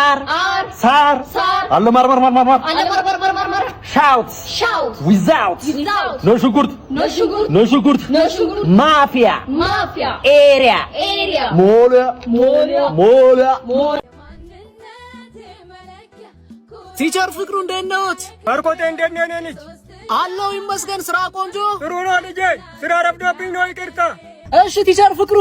አር። አር። ሳር። ሳር። አለ ማር ማር ማር ማር። አለ ማር ማር ማር ማር ማር። Shout. Shout. Without. Without. No ሽንኩርት። No ሽንኩርት። No ሽንኩርት። No ሽንኩርት። ማፊያ። ማፊያ። Area. Area. ሞላ። ሞላ። ሞላ። Teacher ፍቅሩ፣ እንዴት ነዎት? ባርኮቴ፣ እንዴት ነህ የኔ ልጅ? አለው ይመስገን፣ ስራ ቆንጆ። ጥሩ ነው ልጄ። ስራ ረፍዶብኝ ነው፣ ይቅርታ። እሺ teacher ፍቅሩ።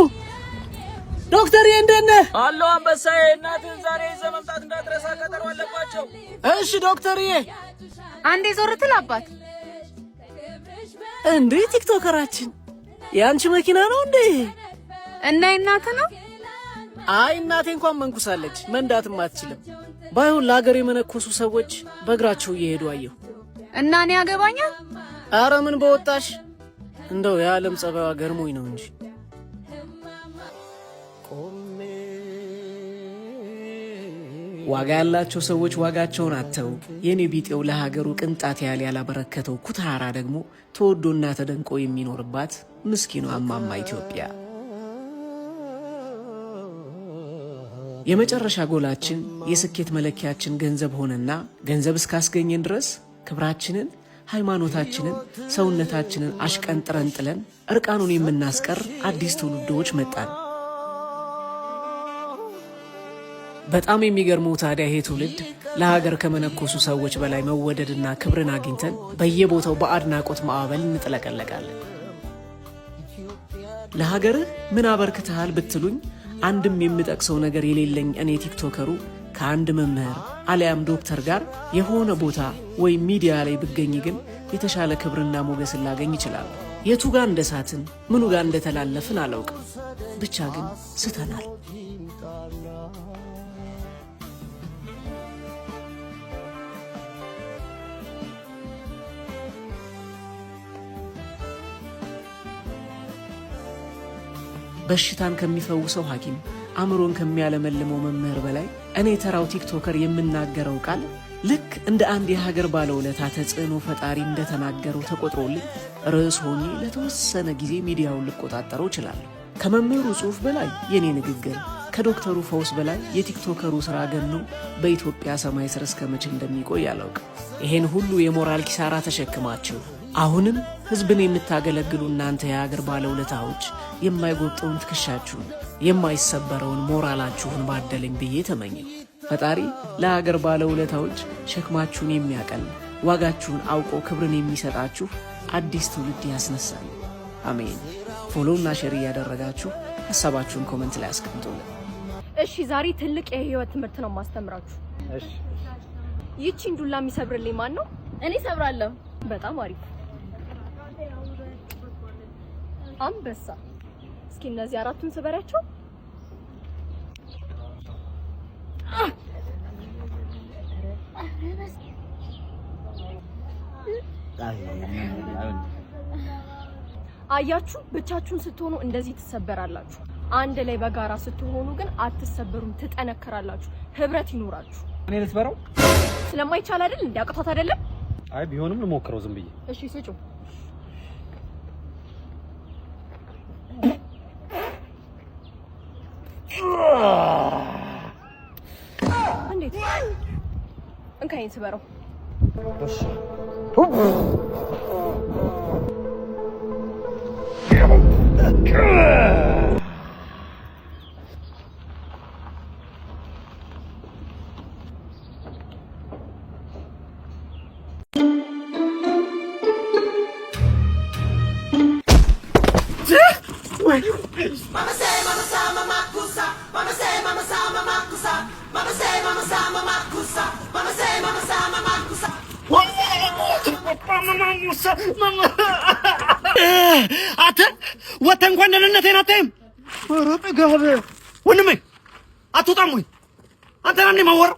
ዶክተር፣ እንዴት ነህ? አለው አንበሳዬ። እናትህን ዛሬ ይዘህ መምጣት እንዳትረሳ፣ ቀጠሮ አለባቸው። እሺ ዶክተርዬ። አንዴ ዞር ትል አባት። እንዴ ቲክቶከራችን፣ የአንቺ መኪና ነው እንዴ? እና የእናትህ ነው? አይ፣ እናቴ እንኳን መንኩሳለች፣ መንዳትም አትችልም። ባይሆን ለሀገር የመነኮሱ ሰዎች በእግራቸው እየሄዱ አየሁ። እና እኔ ያገባኛል? አረ ምን በወጣሽ፣ እንደው የዓለም ጸባይዋ ገርሞኝ ነው እንጂ። ዋጋ ያላቸው ሰዎች ዋጋቸውን አጥተው የኔ ቢጤው ለሀገሩ ቅንጣት ያህል ያላበረከተው ኩታራ ደግሞ ተወዶና ተደንቆ የሚኖርባት ምስኪኗ እማማ ኢትዮጵያ። የመጨረሻ ጎላችን፣ የስኬት መለኪያችን ገንዘብ ሆነና ገንዘብ እስካስገኘን ድረስ ክብራችንን፣ ሃይማኖታችንን፣ ሰውነታችንን አሽቀንጥረን ጥለን እርቃኑን የምናስቀር አዲስ ትውልዶች መጣን። በጣም የሚገርመው ታዲያ ይሄ ትውልድ ለሀገር ከመነኮሱ ሰዎች በላይ መወደድና ክብርን አግኝተን በየቦታው በአድናቆት ማዕበል እንጥለቀለቃለን። ለሀገርህ ምን አበርክተሃል ብትሉኝ አንድም የምጠቅሰው ነገር የሌለኝ እኔ ቲክቶከሩ ከአንድ መምህር አሊያም ዶክተር ጋር የሆነ ቦታ ወይም ሚዲያ ላይ ብገኝ ግን የተሻለ ክብርና ሞገስን ላገኝ እችላለሁ። የቱ ጋር እንደሳትን፣ ምኑ ጋር እንደተላለፍን አላውቅም። ብቻ ግን ስተናል። በሽታን ከሚፈውሰው ሐኪም፣ አእምሮን ከሚያለመልመው መምህር በላይ እኔ ተራው ቲክቶከር የምናገረው ቃል ልክ እንደ አንድ የሀገር ባለውለታ፣ ተጽዕኖ ፈጣሪ እንደተናገረው ተቆጥሮልኝ ርዕስ ሆኜ ለተወሰነ ጊዜ ሚዲያውን ልቆጣጠረው እችላለሁ። ከመምህሩ ጽሑፍ በላይ የኔ ንግግር፣ ከዶክተሩ ፈውስ በላይ የቲክቶከሩ ሥራ ገኖ በኢትዮጵያ ሰማይ ስር እስከ መቼ እንደሚቆይ አላውቅም። ይሄን ሁሉ የሞራል ኪሳራ ተሸክማችሁ አሁንም ሕዝብን የምታገለግሉ እናንተ የሀገር ባለውለታዎች የማይጎብጠውን ትከሻችሁን፣ የማይሰበረውን ሞራላችሁን ባደለኝ ብዬ ተመኘሁ። ፈጣሪ ለሀገር ባለውለታዎች ሸክማችሁን የሚያቀል፣ ዋጋችሁን አውቆ ክብርን የሚሰጣችሁ አዲስ ትውልድ ያስነሳል። አሜን። Follow ና share እያደረጋችሁ ሀሳባችሁን comment ላይ አስቀምጡልን። እሺ፣ ዛሬ ትልቅ የህይወት ትምህርት ነው የማስተምራችሁ። እሺ። ይቺን ዱላ የሚሰብርልኝ ማን ነው? እኔ ሰብራለሁ። በጣም አሪፍ፣ አንበሳ። እስኪ እነዚህ አራቱን ስበሪያቸው። አያችሁ፣ ብቻችሁን ስትሆኑ እንደዚህ ትሰበራላችሁ። አንድ ላይ በጋራ ስትሆኑ ግን አትሰበሩም፣ ትጠነክራላችሁ። ህብረት ይኖራችሁ። እኔ ልስበረው? ስለማይቻል አይደል? እንዲያቅቷት አይደለም? አይ፣ ቢሆንም ልሞክረው ዝም ብዬ። እሺ፣ ስጩ። እንዴት? እንካይን ስበረው። እሺ። አንተ ወተህ እንኳን ደህንነቴን አታይም። ኧረ ጥጋብ ወንድሜ፣ አትወጣም ወይ? አንተ ና ማወራው።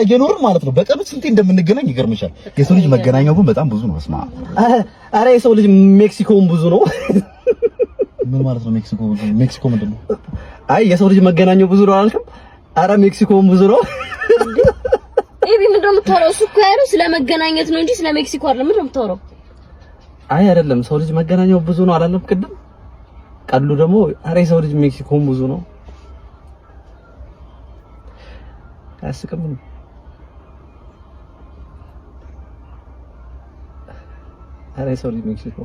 እየኖርን ማለት ነው። በቀኑ ስንቴ እንደምንገናኝ ይገርምሻል። የሰው ልጅ መገናኛው ግን በጣም ብዙ ነው። እስማ። አረ የሰው ልጅ ሜክሲኮን ብዙ ነው። ምን ማለት ነው? ሜክሲኮ ብዙ? ሜክሲኮ ምንድን ነው? አይ የሰው ልጅ መገናኛው ብዙ ነው አላልክም? አረ ሜክሲኮን ብዙ ነው። ኤቢ፣ ምንድን ነው የምታወራው? እሱ እኮ ያለው ስለ መገናኘት ነው እንጂ ስለ ሜክሲኮ አይደለም። ምንድን ነው የምታወራው? አይ አይደለም፣ ሰው ልጅ መገናኛው ብዙ ነው አላለም ቅድም? ቀሉ ደግሞ አረ የሰው ልጅ ሜክሲኮን ብዙ ነው። አያስቅም? አረ የሰው ልጅ ሜክሲኮ።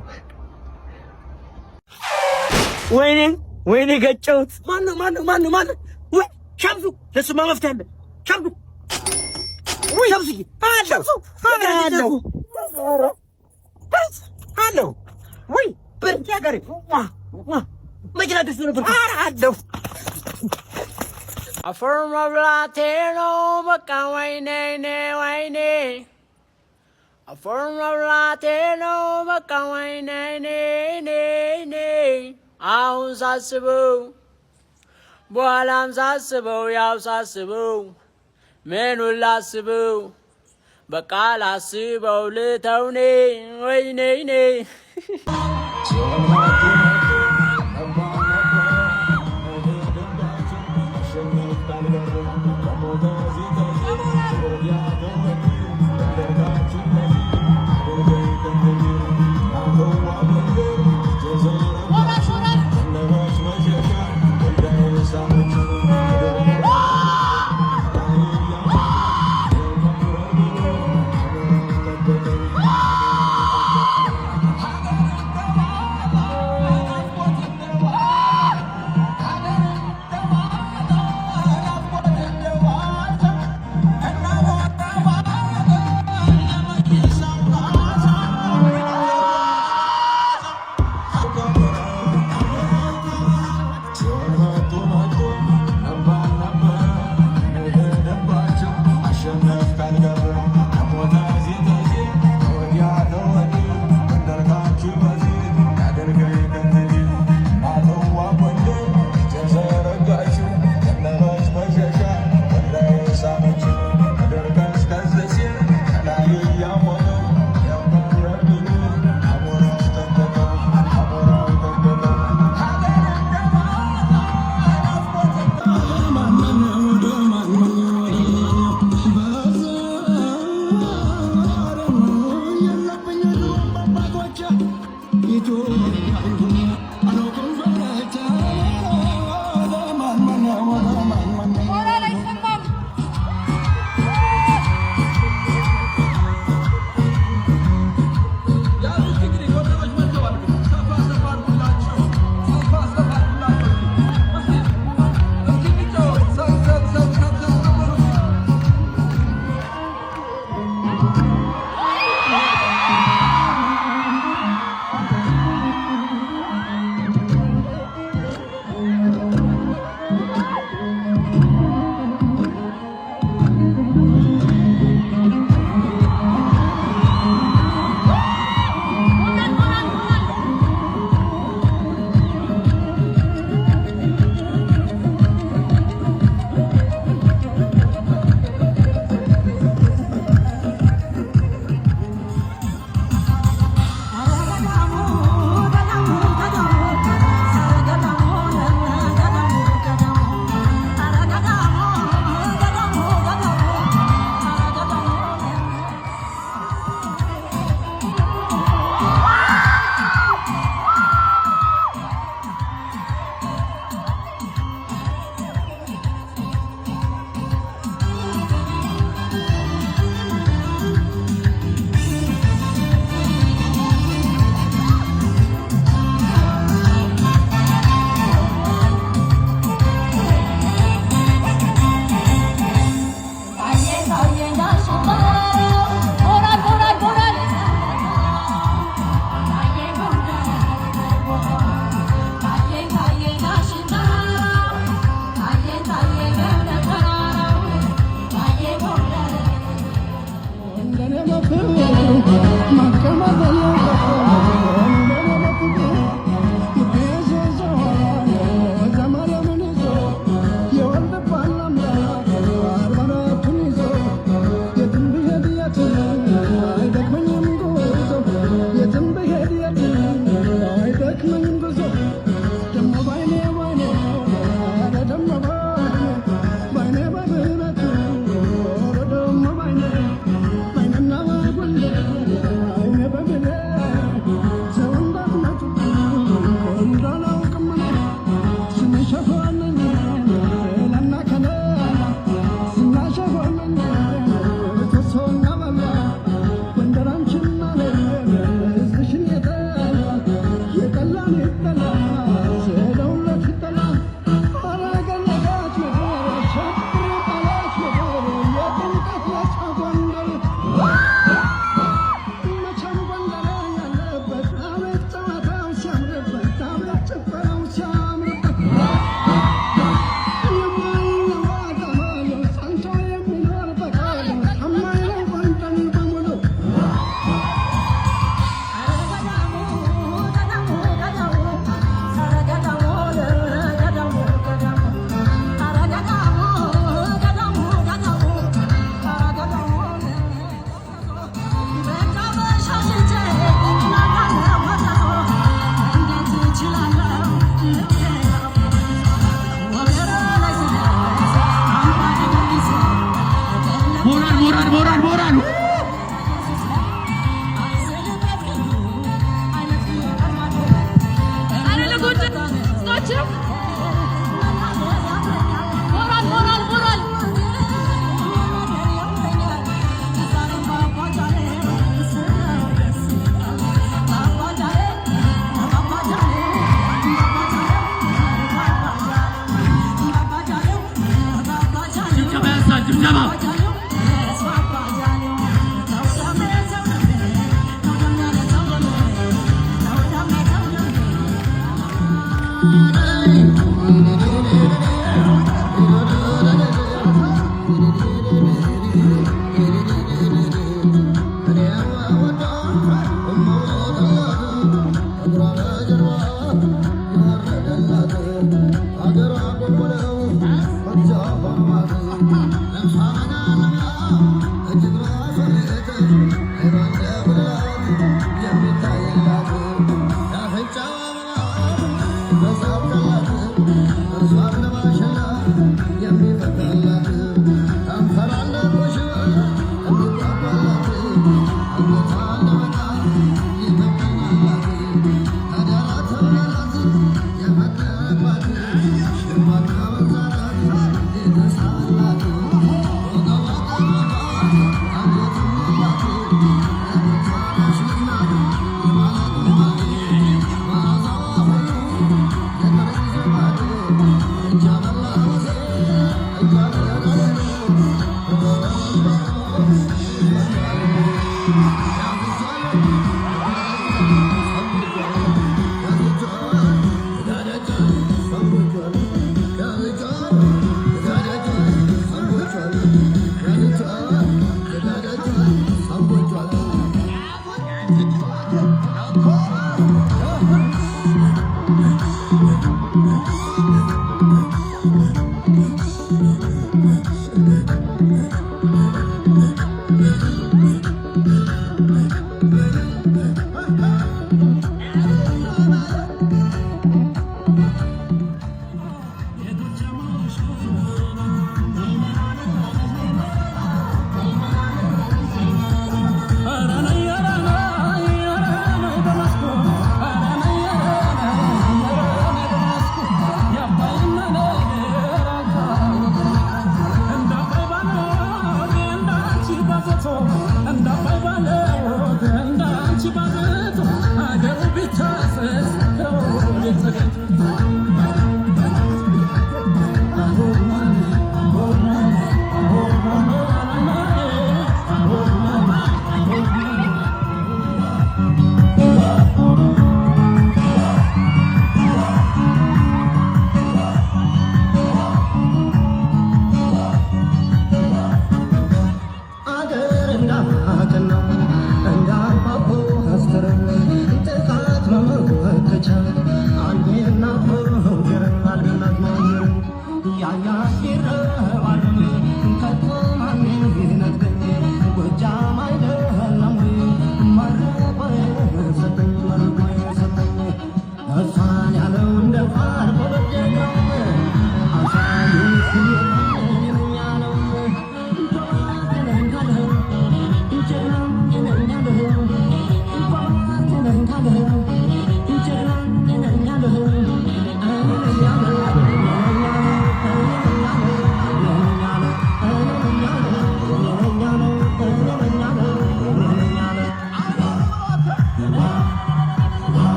ወይኔ ወይኔ፣ ገጨሁት። ማነው ማነው ማነው ማነው? ወይ ሸምሱ፣ ለሱማ መፍትሄ አለ። ሸምሱ፣ ወይ ሸምሱዬ፣ አለው አለው አለው። ወይ ብርቅ ያገሬ ዋ ዋ፣ መኪና ደርሶ ነበር። ኧረ አለው። አፈር መብላቴ ነው በቃ፣ ወይኔ ኔ ወይኔ፣ አፈር መብላቴ ነው በቃ፣ ወይኔ ኔ ኔ ኔ። አሁን ሳስበው በኋላም ሳስበው ያው ሳስበው ምኑን ላስበው፣ በቃ ላስበው ልተውኔ፣ ወይኔ ኔ።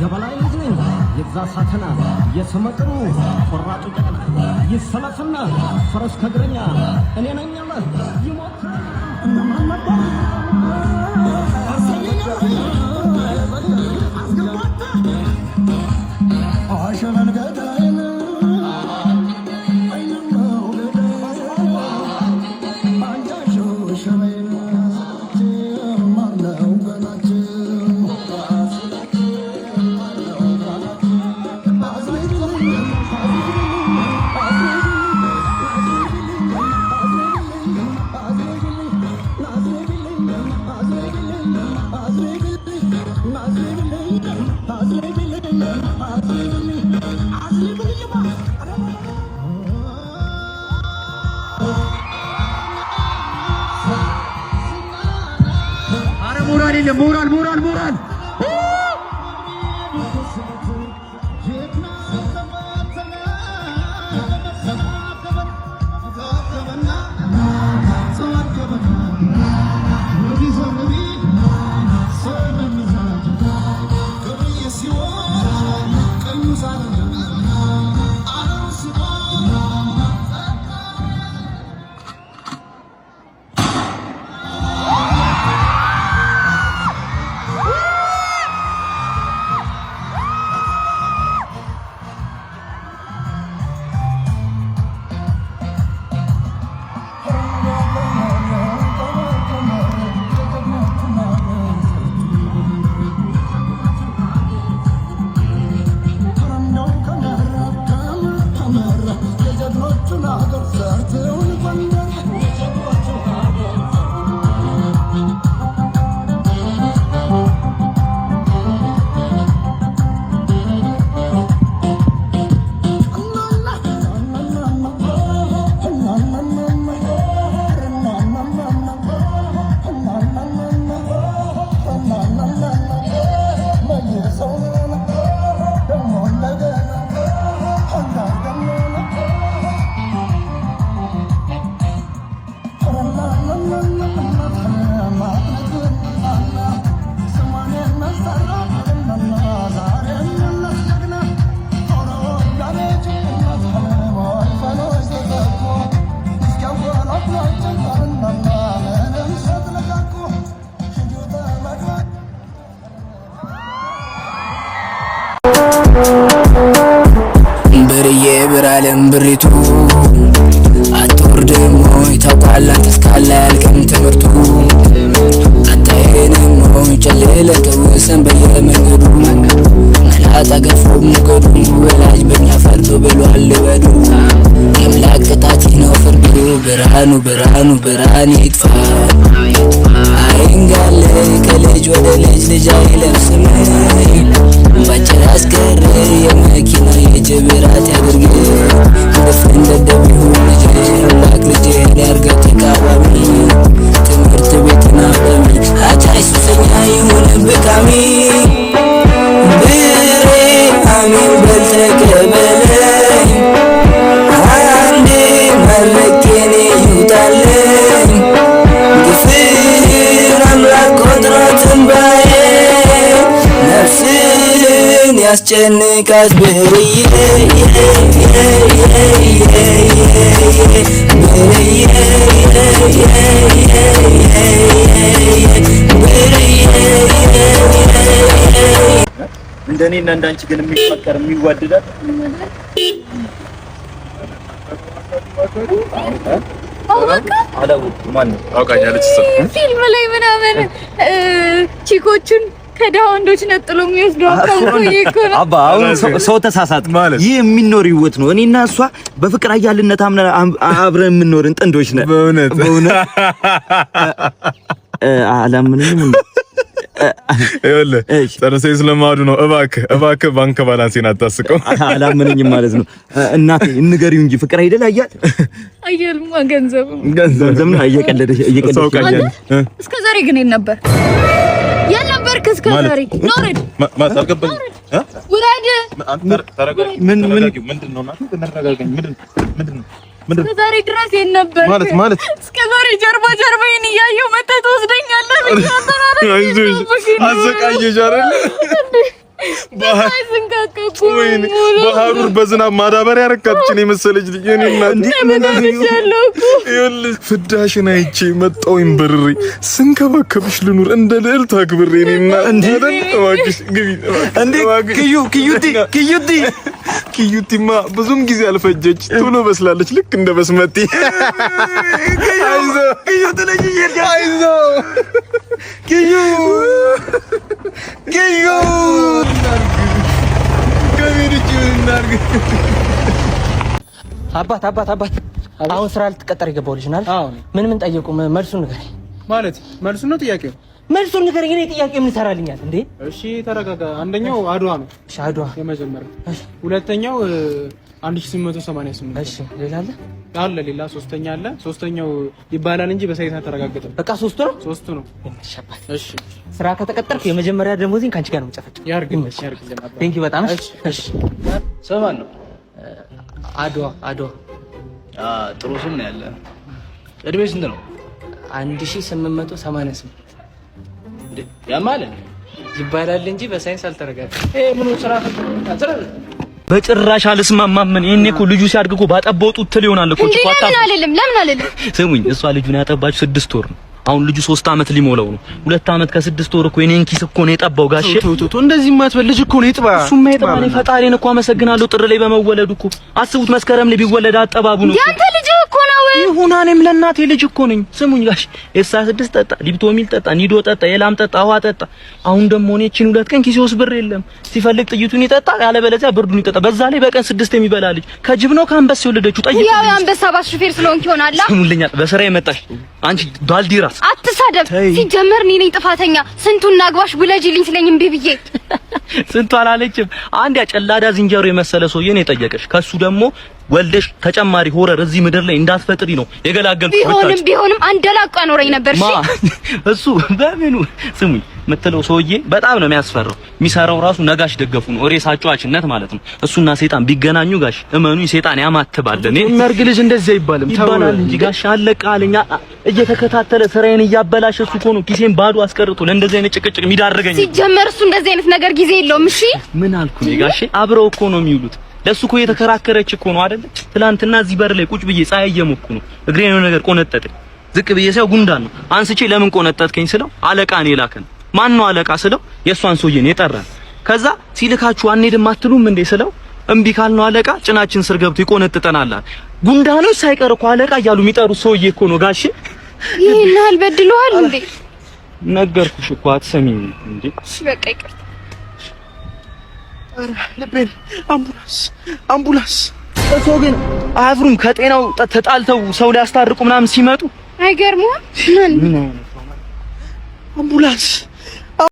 የበላይ ልጅ ነኝ የዛ ሳተና የስመጥሩ ቆራጡ ጀግና ይሰለፍና ፈረስ ከእግረኛ እኔ ነኝ አለ ይሞክራል እነማን ነበር አሸበል ገዳይን አይነው ገዳይ አንጃሾ ሸበይን ማነው ገናችን አረ ሞራል የለም። ሞራል ሞራል ሞራል። የዓለም ብሪቱ አትወርድም ሆይ ታውቃለህ አንተ እስካለ አያልቅም ትምህርቱ አታየንም ሆይ ጨልለን ተውሰን በየመንገዱ መላጣ ገፎ ሞገዱ ወላጅ በኛ ፈርዶ ብሏል ልበዱ የአምላክ ቅጣት ነው ፍርዱ ብርሃኑ ብርሃኑ ብርሃን ይጥፋ አይንጋለ ከልጅ ወደ ልጅ ልጅ አይለብስም ባጭር አስቀር የመኪና የጅብራት ያድርግ ድፍን ደደብ ይሁን ልጅ አምላክ ልጅህን ያርገው ተቃዋሚ ትምህርት ቤትን አውዳሚ አጫሽ ሱሰኛ ይሁን ብቃሚ ብሬ አሜን በል ተቀበለኝ አንዴ መርቄኔ ይውጣልኝ ግፍህን አምላክ ቆጥሮት እንባዬ ነፍስህን ያስጨንቃት ብርዬ እንደኔና እንዳንቺ ግን የሚፈቀር የሚዋደዳል አላወኩም። ማነው? አውቃኛለች እሷ። ፊልም ላይ ምናምን chick ኦቹን ከድሃ ወንዶች ነጥሎ የሚወስዱ ሰውዬ እኮ ነው። አባ አሁን ሰው ተሳሳት። ይህ የሚኖር ህይወት ነው። እኔና እሷ በፍቅር አያልነት አምነን አብረን የምንኖርን ጥንዶች ነን። በእውነት በእውነት አላምንም። ይኸውልህ ጥርሴ ስለማዱ ነው። እባክህ እባክህ ባንክ balance ኤን አታስቀው። አላምንኝም ማለት ነው። እናቴ እንገሪው እንጂ ፍቅር አይደል አያል አያልማ ገንዘብ ገንዘብ ነው። እየቀለደሽ እየቀለደሽ አውቃኛለች። እስከ ዛሬ ግን የት ነበር ያልነበርክ? እስከ ዛሬ ኖረድ ማለት አልገባኝም። ውረድ። ምን ምን ምንድን ነው እናቴ? እንረጋጋኝ። ምንድን ምንድን ነው ምንድን እስከ ዛሬ ድረስ የት ነበር? ማለት ማለት እስከ ዛሬ ጀርባ ጀርባዬን እያየሁ መተህ ትወስደኛለህ ብዬ ነበር አይደል? አይዞሽ፣ አሰቃየሽ አይደል? ወይኔ በሀሩር በዝናብ ማዳበሪያ ያረካችን የመሰለች ልጅ የኔ እናት። ይኸውልሽ ፍዳሽን አይቼ መጣሁኝ በርሬ ስንከባከብሽ ልኑር እንደ ልዕልት አክብሬ የኔ እናት አይደል? እባክሽ ግቢ እንዴ ክዩ ክዩቲ ክዩቲ ክዩቲማ ብዙም ጊዜ አልፈጀች፣ ቶሎ በስላለች ልክ እንደ በስመቲ። አይዞህ ክዩ ትለኝ አይዞህ ክዩ ክዩ ከቤት ውጭ ምን እናድርግ? አባት አባት አባት፣ አሁን ስራ ልትቀጠር የገባው ልጅ ናል። ምን ምን ጠየቁ? መልሱን ንገረኝ። ማለት መልሱን ነው ጥያቄው? መልሱን ንገረኝ። እኔ ጥያቄ ምን ይሰራልኛል እንዴ? እሺ ተረጋጋ። አንደኛው አድዋ ነው። እሺ አድዋ የመጀመሪያው። ሁለተኛው 1888። እሺ ሌላ አለ? አለ ሌላ ሶስተኛ አለ። ሶስተኛው ይባላል እንጂ በሳይንስ አልተረጋገጠም። በቃ ሶስቱ ነው። ሶስቱ ነው። እሺ አባት፣ እሺ ስራ ከተቀጠርክ የመጀመሪያ ደሞዜን ከአንቺ ጋር ነው የምጨፈጭፈው። ያርግልህ ያርግልህ። Thank you በጣም። እሺ እሺ። ስም ማን ነው? አድዋ አድዋ። ጥሩ ስም ነው ያለ። እድሜ ስንት ነው? 1888። ያማል ይባላል እንጂ በሳይንስ አልተረጋገጠም። ይሄ ምኑ ስራ ስራ በጭራሽ አልስማማም። እኔ እኮ ልጁ ሲያድግ እኮ ባጠባው ጡት ትል ይሆናል እኮ እንዴ ለምን አልልም? ለምን አልልም? ስሙኝ፣ እሷ ልጁን ያጠባችው 6 ወር ነው። አሁን ልጁ 3 ዓመት ሊሞላው ነው። 2 ዓመት ከ6 ወር እኮ የኔን ኪስ እኮ ነው የጠባው ጋሼ። ቶ ቶ እንደዚህ ማትበል ልጅ እኮ ነው ይጥባ። እሱማ ይጥባ። እኔ ፈጣሪን እኮ አመሰግናለሁ ጥር ላይ በመወለዱ እኮ። አስቡት፣ መስከረም ላይ ቢወለድ አጠባቡ ነው። ያንተ ልጅ እኮ ነው። ይሁን፣ እኔም ለእናቴ ልጅ እኮ ነኝ። ስሙኝ ጋሽ፣ ኤስ 26 ጠጣ፣ ሊፕቶሚል ጠጣ፣ ኒዶ ጠጣ፣ የላም ጠጣ፣ ውሃ ጠጣ። አሁን ደግሞ እኔ እቺን 2 ቀን ኪሴ ውስጥ ብር የለም። ሲፈልግ ጥይቱን ይጠጣ፣ ያለበለዚያ ብርዱን ይጠጣ። በዛ ላይ በቀን 6 የሚበላ ልጅ ከጅብ ነው ከአንበሳ የወለደችው። ጠይቁ። ያው የአንበሳ ባስ ሹፌር ስለሆንክ ይሆናል። ስሙልኛል፣ በስራ የመጣሽ አንቺ ባልዲራስ አትሳደብ። ሲጀመር እኔ ነኝ ጥፋተኛ። ስንቱን አግባሽ ውለጂልኝ ስለኝ እምቢ ብዬ ስንቱ አላለችም። አንድ ያ ጨላዳ ዝንጀሮ የመሰለ ሰውዬ ነው የጠየቀሽ። ከሱ ደግሞ ወልደሽ ተጨማሪ horror እዚህ ምድር ላይ እንዳትፈጥሪ ነው የገላገልኩሽ። ቢሆንም ቢሆንም አንደላቆ ያኖረኝ ነበር። እሺ እሱ በምኑ ስሙኝ የምትለው ሰውዬ በጣም ነው የሚያስፈራው። የሚሰራው ራሱ ነጋሽ ደገፉ ነው፣ ሬሳ ጫዋችነት ማለት ነው። እሱና ሴጣን ቢገናኙ ጋሽ እመኑኝ ሴጣን ያማትባል። እኔ የሚያርግ ልጅ እንደዚህ አይባልም ይባላል እንጂ ጋሽ አለቃ አለኛ እየተከታተለ ስራዬን እያበላሸ እሱ እኮ ነው ኪሴን ባዶ አስቀርቶ ለእንደዚህ አይነት ጭቅጭቅ የሚዳርገኝ። ሲጀመር እሱ እንደዚህ አይነት ነገር ጊዜ የለውም። እሺ ምን አልኩ እኔ ጋሼ? አብረው እኮ ነው የሚውሉት። ለሱ እኮ እየተከራከረች እኮ ነው አይደል? ትላንትና እዚህ በር ላይ ቁጭ ብዬ ፀሐይ እየሞኩ ነው፣ እግሬን የሆነ ነገር ቆነጠጠኝ። ዝቅ ብዬ ሳየው ጉንዳን ነው። አንስቼ ለምን ቆነጠጥከኝ ስለው አለቃ ነው የላከን። ማን ነው አለቃ ስለው የእሷን ሰውዬ ነው የጠራን። ከዛ ሲልካችሁ አንሄድም አትሉም እንዴ ስለው እምቢ ካልነው አለቃ ጭናችን ስር ገብቶ ይቆነጥጠናል። ጉንዳኖች ሳይቀር እኮ አለቃ እያሉ የሚጠሩት ሰውዬ እኮ ነው ጋሼ። ይሄን ያህል በድለዋል እንዴ? ነገርኩሽ እኮ አትሰሚም እንዴ? እሺ በቃ ይቅርታ። ኧረ ልቤን! አምቡላንስ፣ አምቡላንስ! እሶ ግን አያፍሩም? ከጤናው ተጣልተው ሰው ሊያስታርቁ ምናምን ሲመጡ አይገርሙም? ምን አምቡላንስ!